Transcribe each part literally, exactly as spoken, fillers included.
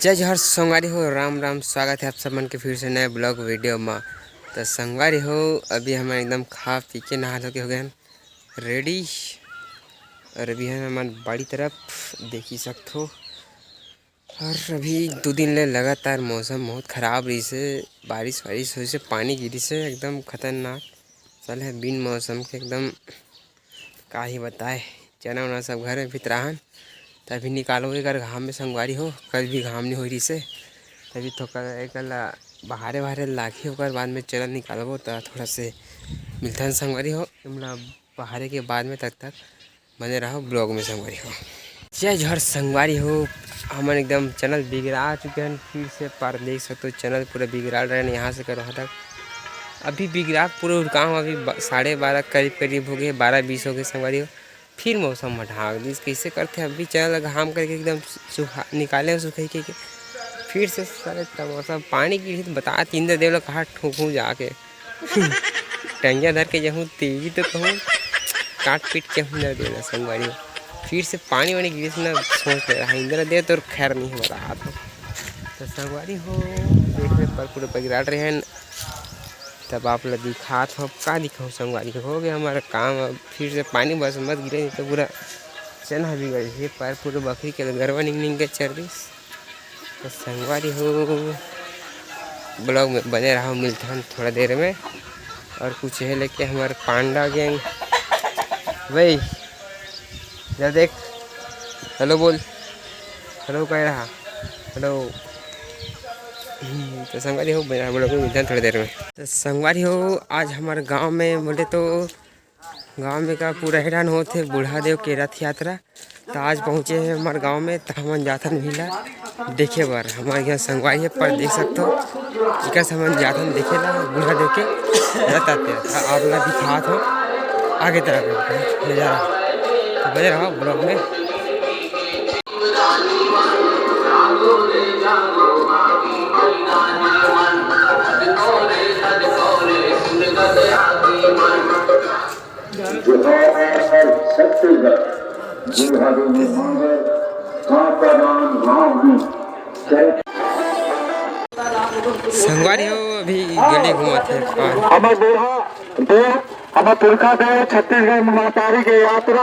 जय जोहार संगवारी हो, राम राम, स्वागत है आप सब मन के फिर से नए ब्लॉग वीडियो में। तो संगवारी हो, अभी हम एकदम खा पी के नहा धो के हो गए हैं रेडी। और अभी हम हमारे बाड़ी तरफ देखी सकत हो। और अभी दो दिन ले लगातार मौसम बहुत खराब रही से, बारिश वारिश हुई से, पानी गिरी से एकदम खतरनाक। चल है बिन मौसम के एकदम का ही बताए, चना उना सब घर में पितराहन, तभी निकालबो एकर घाम में संगवारी हो, कल भी घाम नहीं हो रही से, तभी थोड़ा एक ला बहारे बहारे लागी, ओकर बाद में चना निकालबो, त थोड़ा से मिलथन संगवारी हो, इमला बहारे के बाद में, तब तक बने रहो ब्लॉग में संगवारी हो। जय जोहार संगवारी हो, हमन एकदम चैनल बिगड़ा चुके हैं फिर से, पर देख सकते हो चैनल पूरा बिगड़ा रहे हैं यहाँ से कर वहाँ तक। अभी बिगड़ा पूरा उड़काम, अभी ब-, साढ़े बारह करीब करीब हो गए, बारह बीस हो गए संगवारी हो। फिर मौसम में ढाक दिस, कैसे करते हैं? अभी चैनल घाम करके एकदम सुखा निकाले हैं, सुखाई के, के। फिर से सारे तमाशा पानी गिरी तो बता, इंद्रदेव ला कहा ठोकूं जाके। टंगिया धर के जाहूं, तेरी तो कहूं, काट पीट के हूं इंद्रदेव ला संगवारी। फिर से पानी वानी गिरी से ना सोच ले रहा इंद्रदेव, तो खैर नहीं हो रहा था। तो संगवारी हो, देख रहे पर पूरे बगराट रहे हैं, तब आप ला दिखात हो, का दिखाऊं संगवारी हो गया हमारा काम। अब फिर से पानी बस मत गिरे, नहीं तो पूरा चना बिगड़ जाए, पर पूरे बकरी के गरवा निंग निंग के चर दिस। तो संगवारी हो, ब्लॉग में बने रहो, मिलथन थोड़ा देर में। और कुछ है लेके हमारे पांडा गैंग भाई, इधर देख, हेलो बोल, हेलो कह रहा, हेलो। हम्म, तो संगवारी हो, बने रहो ब्लॉग में, मिलथन थोड़ा देर में। तो संगवारी हो, आज हमारे गांव में बोले तो गांव में का पूरा हेडान होत हे बूढ़ा देव के रथ यात्रा। त आज पहुंचे हे हमर गांव में, त हमन जाथन भीला देखे बर। हमर यहाँ संगवारी हे, पर देख सकथो, इकर से हमन जाथन देखे ला बूढ़ा देव के रथ यात्रा। त आप ला दिखात हो आगे तरफ नजारा, तो बने रहो ब्लॉग में। जोहार छत्तीसगढ़, जोहार में मांगर, कांसाराम गांव में। संगवारी हो, अभी गली घूमत हे। हमर बूढ़ा देव, हमर पुरखा देव, छत्तीसगढ़ महतारी के यात्रा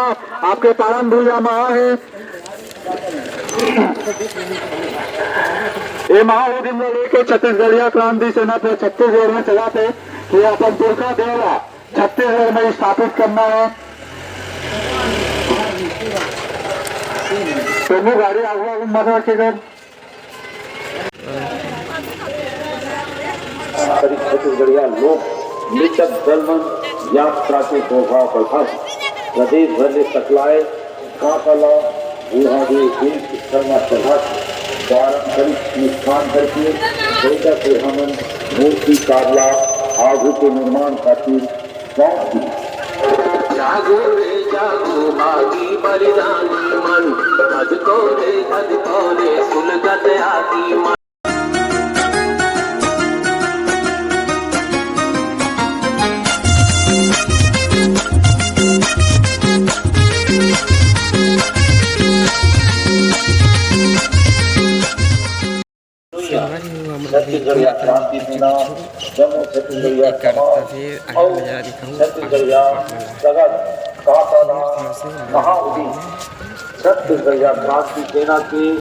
आपके पावन भुइयां में हे। ये महाउद्यम ला लेके छत्तीसगढ़िया क्रांति सेना पूरा छत्तीसगढ़ में चलाथे कि अपन पुरखा देव ला छत्तीसगढ़ में स्थापित करना है। तो गाड़ी आगू आगू मत रखेगा। छत्तीसगढ़िया लोक नृतक दल मन यात्रा के शोभा बढ़ाही। प्रदेश भर ले सकलाए कांसाला बूढ़ा देव के शर्मा सभा के पारंपरिक अनुष्ठान करके बइगा से हमन मूर्तिकार ला आगू के निर्माण खातिर सौंप दी। जागो रे जागो बागी बलिदानी मन, धधको रे धधको रे सुलगत आदि मन। संगवारी हो, हमन अभी छत्तीसगढ़िया क्रांति सेना, जम्मो छत्तीसगढ़िया समाज अउ छत्तीसगढ़िया जगत कांसाराम महाउद्यम छत्तीसगढ़िया क्रांति सेना के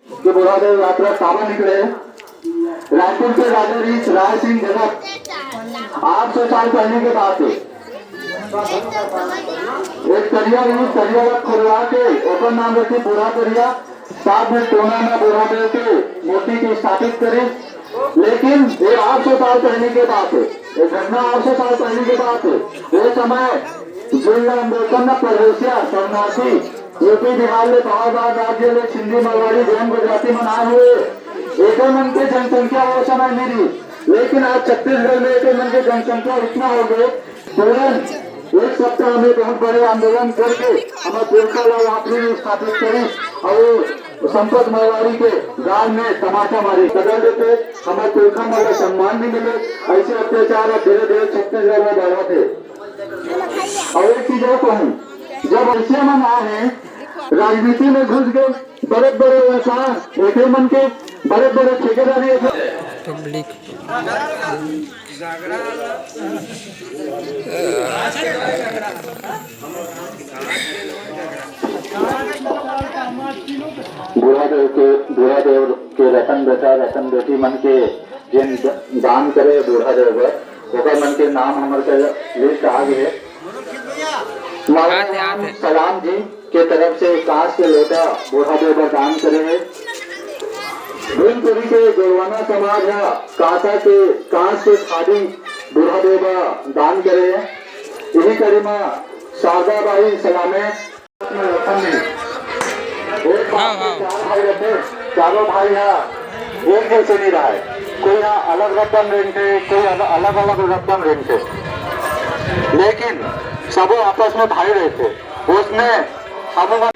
के बूढ़ा देव यात्रा काबर निकले। रायपुर के राजा रीछ राय सिंह जगत आठ सौ साल पहले के बात है। एक तरिया रहिस, तरिया ला खोदवा के ओकर नाम रखिस बूढ़ा तरिया। बाद में टोना म बूढ़ा देव के मूर्ति के स्थापित करिस। लेकिन ये आठ सौ साल पहले के बात है, ये घटना आठ सौ साल पहले के बात है। वो समय जिन ला हम बोलथन ना परदेसिया, शरणार्थी, यूपी बिहार ले बाहर बाहर राज्य ले सिंधी मारवाड़ी जैन गुजराती मन आए हुए, एकर मन के जनसंख्या वो समय नहीं रही। लेकिन आज छत्तीसगढ़ में एकर मन के जनसंख्या इतना हो गए, तुरंत एक सप्ताह में बहुत बड़े आंदोलन करके हमर पुरखा ला वापस स्थापित करी और संपत मारवाड़ी के गांव में तमाचा मारी। बदल देते, हमर पुरखा मन ला सम्मान नहीं मिले। ऐसे अत्याचार अब धीरे धीरे छत्तीसगढ़ में बढ़त हे। और एक चीज और कहूँ, जब ऐसे मन आए हैं, राजनीति में घुस गए, बड़े बड़े व्यापार, एके मन के बड़े बड़े ठेकेदारी। पब्लिक। बूढ़ा देव के, बूढ़ा देव के रतन बेटा, रतन बेटी मन के जेन द-, दान करे बूढ़ा देव बर, ओकर मन के नाम हमर के लिस्ट आ गे हे। आते, आते। सलाम जी के तरफ से कांच के लोटा बूढ़ा देव बर दान करे हे। भीमपुरी के गोरवाना समाज ह कांसा के, कांच के थाली बूढ़ा देव बर दान करे हे। इही कड़ी म शारदा बाई सलामे। एक बाप के चार भाई रहते, चारों भाई ह एक जैसे नहीं रहा है। कोई ह अलग रकम रेंगथे, कोई अलग अलग रकम रेंगथे, लेकिन सबो आपस में भाई रहते। उसमें हम,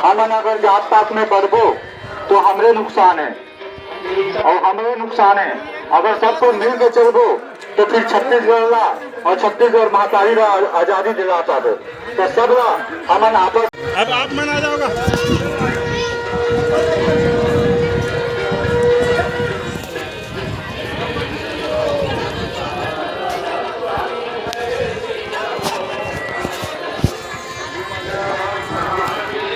हमन अगर जात पात में बढ़बो तो हमरे नुकसान है और हमरे नुकसान है। अगर सब कोई मिल के चलबो तो फिर छत्तीसगढ़ ला और छत्तीसगढ़ महतारी ला आजादी दिला पाबो। तो सब ला हमन आपस अब आप मन आ जाओगा।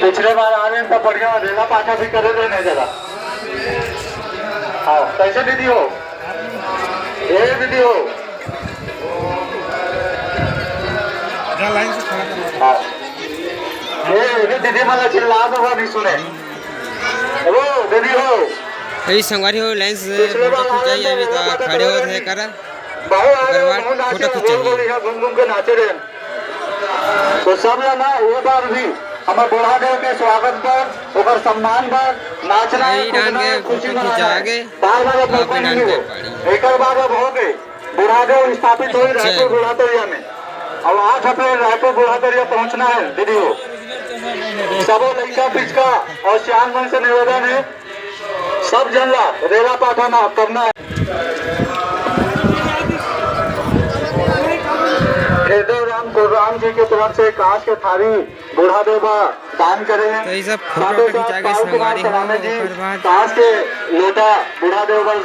पिछले बार आ रहे हैं तो बढ़िया रेला पाछा भी करे रहे नहीं जरा। हाँ, कैसे दीदी हो? ए दीदी हो? जा लाइन से खड़ा कर। हाँ। ए, ए दीदी मला चिल्ला दो, नहीं सुने। हेलो, दीदी हो? ए संगवारी हो, लाइन से पिछले बार फोटो आ रहे खिंचाई, हैं अभी तो तो रेला पाछा खड़े करे होत रहे हैं नहीं। करा। बहुत आ रहे हैं, बहुत नाचे, फोटो खींचेंगे। गोल गोल यहाँ घूम घूम के नाचे रहे हैं। तो सब ला ना, ये बार भी हमर बूढ़ा देव के स्वागत बर, ओकर सम्मान बर नाचना है, यही डाल कूदना के है, खुशी फोटो मनाना खींचा है। आगे। बार बार अब आप मौका डाल नहीं के मिले। पाड़ी। एकर बाद अब हो गए, बूढ़ा देव स्थापित होई रायपुर बूढ़ा तरिया में। अब आठ अप्रैल रायपुर बूढ़ा तरिया पहुंचना है दीदी हो। सबो लइका पिचका और सियान मन से निवेदन है, सब जन ला रेला पाठा ना करना है। हृदय राम कुलराम जी के तरफ से कांच के थारी बूढ़ा देव बर दान करे हे। तो ये सब फोटो साथे खिंचा के पाल कुमार संगवारी हो, सराने जी ओकर बाद कांच के लोटा बूढ़ा देव बर,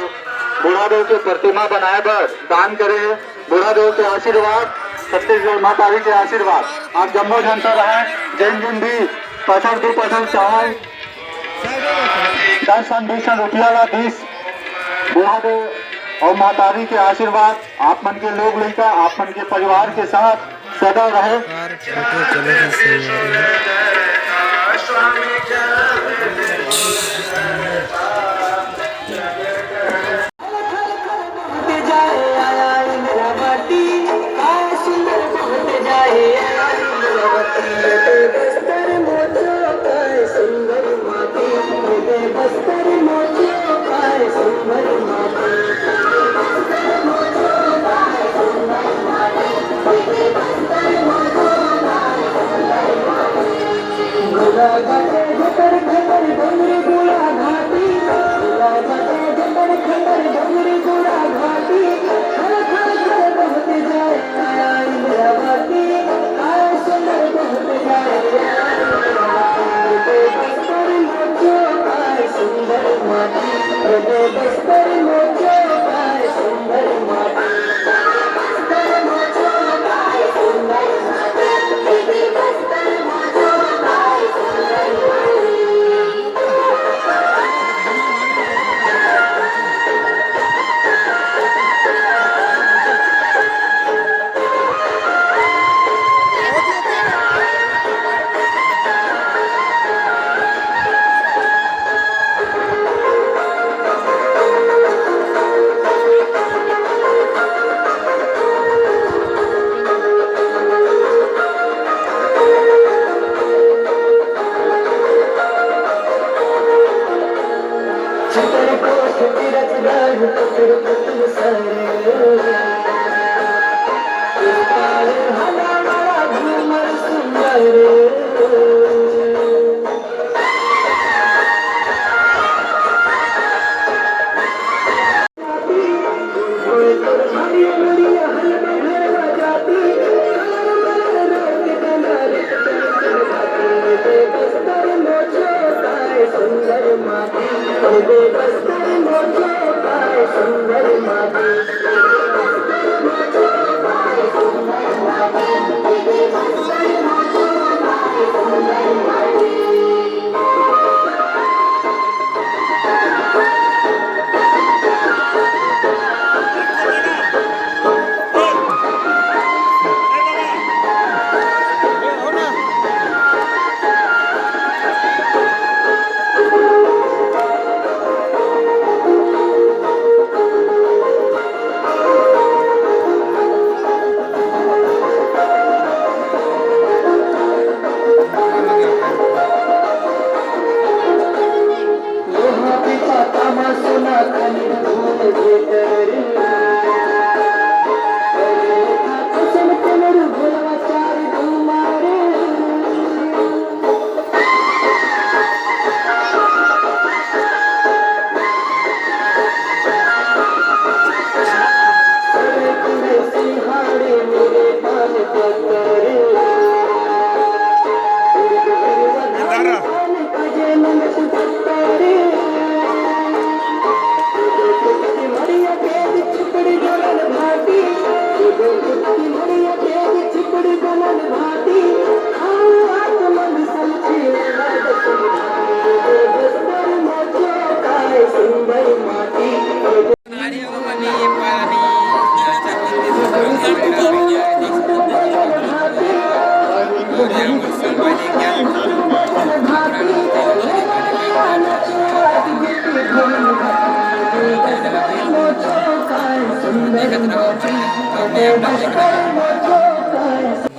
बूढ़ा देव के प्रतिमा बनाए बर दान करे हे। बूढ़ा देव के आशीर्वाद, छत्तीसगढ़ मातारी के आशीर्वाद आप जम्मो झन से रहे। जेन जेन भी पसंद दू पसंद चावल दस ठन बीस ठन रुपया ला दीस, बूढ़ा देव और मातारी के आशीर्वाद आप मन के लोग लइका, आप मन के परिवार के साथ सदा रहे। कार फोटो चले हे संगवारी।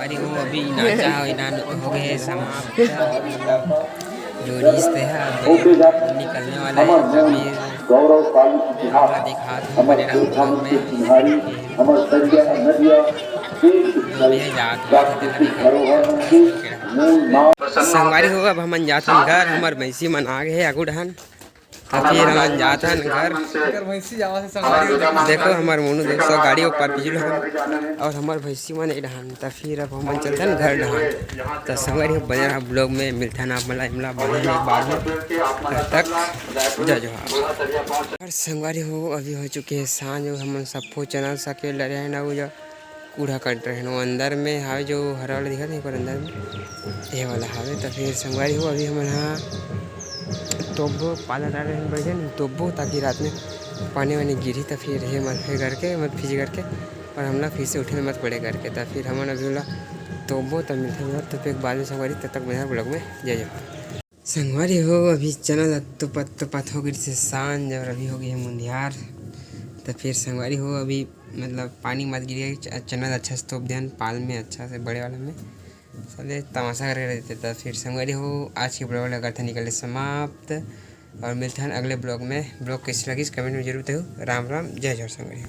अरे वो अभी नाचा हो, इनान हो गए समाप्त। जो रिश्ते हैं, अभी निकलने वाला है, अभी गौरव काली इतिहास, हमर तीर्थांकर चिन्हारी, हमर संजय नदिया, देश जो भी है, जात पात के तरीका। संगवारी हो, अब हमन जात हन घर, हमर भैंसी मन आ गए आगू डहन। त फिर हमन जात हन घर। एकर भैंसी जावत हे संगवारी हो, देखो। देखो हमर मोनू, देखो गाड़ी ऊपर पिछू डहन अउ हमर भैंसी मन ए डहन। त फिर अब हमन चलथन घर डहन। त संगवारी हो, बने रहा vlog में, मिलथन आप मन ला, इमला बने एक बार में। तब तक जय जोहार। और संगवारी हो, अभी हो चुके हे सांझ, अउ हमन सप्पो चना सकेल डरे हन, अउ जो कूड़ा कट रहे हैं, वो अंदर में हावे, जो हरा वाला दिखत हे, पर अंदर में ये वाला हावे। तो फिर संगवारी हो, अभी हमन हा तोबो, पाला डाल रहे हैं, बढ़िया नहीं तोबो, ताकि रात में पानी वानी गिरही, तो फिर हे मत फिर करके, मत भीज करके, और हमला फिर से उठे में मत पड़े करके। तो फिर हमन अभी ओला तोबो, तब मिलते हैं, तो फिर बाद में संगवारी, तब तक बने रहा vlog में। जय जोहार। संगवारी हो, अभी चना ल तोपत तोपत हो गई से सांझ, और अभी हो गई है मुंधियार। तो फिर संगवारी हो, अभी मतलब पानी मत गिरे, च-, चना ल अच्छा से तोप देन पाल में, अच्छा से बड़े वाला में, साले तमाशा करके रह देते। तो फिर संगवारी हो, आज के vlog ला करथन निकले समाप्त, और मिलथन अगले vlog में। Vlog कैसे लगिस comment में जरूर बताहू। राम राम, जय जोहार संगवारी हो।